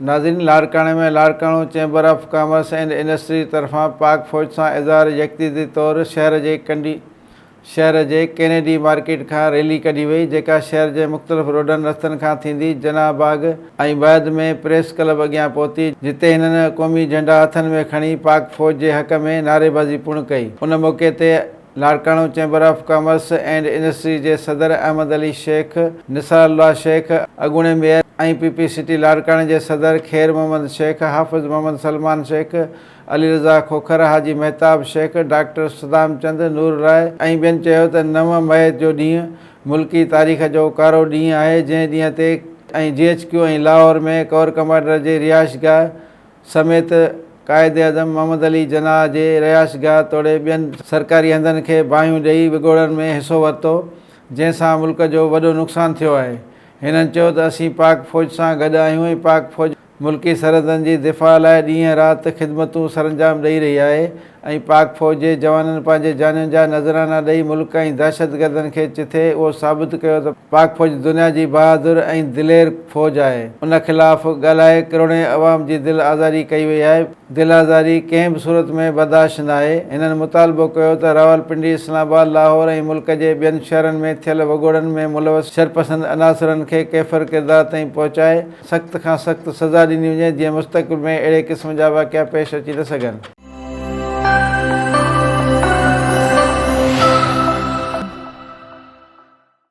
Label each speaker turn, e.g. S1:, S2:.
S1: ناظرين لاڙڪاڻي ۾ Larkana chamber of commerce and industry طرفان پاڪ فوج سان اظهار يڪجهتي طور شهر جي ڪنڊي شهر جي ڪينيڊي مارڪيٽ کان ريلي ڪڍي وئي جيڪا شهر جي مختلف روڊن رستن کان ٿيندي جناح باغ ۽ بعد ۾ پريس ڪلب اڳيان پهتي جتي هنن قومي جهنڊا هٿن ۾ کڻي پاڪ فوج جي حق ۾ نعريبازي پڻ ڪئي ان موقعي تي Larkana chamber of commerce and industry جي صدر احمد علي شيخ، نثار الله شيخ، اڳوڻي ميئر ۽ پي پي سٽي لاڙڪاڻي جي صدر خير محمد شيخ، حافظ محمد سلمان شيخ، علي رضا کوکر، حاجي مهتاب شيخ، ڊاڪٽر صدام چند، نور راء ۽ ٻين چيو ته 9 مئي جو ڏينهن ملڪي تاريخ جو ڪارو ڏينهن آهي جنهن ڏينهن تي ۽ G H Q ۽ Lahore ۾ corps commander جي رهائشگاهه سميت قائداعظم محمد علي جناح جي رهائشگاهه توڙي ٻين سرڪاري هنڌن کي باهيون ڏئي وڳوڙن ۾ حصو ورتو، جنهن سان ملڪ جو وڏو نقصان ٿيو آهي. هنن چيو ته اسين پاڪ فوج سان گڏ آهيون ۽ پاڪ فوج ملڪي سرحدن جي دفاع لاء ڏينهن رات خدمتون سرانجام ڏئي رهي آهي ۽ پاڪ فوج جي جوانن پنهنجي جانين جا نذرانا ڏئي ملڪ ۽ دهشتگردن کي چٿي اهو ثابت ڪيو ته پاڪ فوج دنيا جي بهادر ۽ دلير فوج آهي ان خلاف ڳالهائي ڪروڙين عوام جي دل آزاري ڪئي وئي آهي دل آزاري ڪنهن به صورت ۾ برداشت ناهي هنن مطالبو ڪيو ته راولپنڊي اسلام آباد لاهور ۽ ملڪ جي ٻين شهرن ۾ ٿيل وڳوڙن ۾ ملوث شرپسند عناصرن کي ڪيفر ڪردار تائين پهچائي سخت کان سخت سزا ڏني وڃي جيئن مستقبل ۾ اهڙي قسم جا واقعا پيش اچي نه سگهن.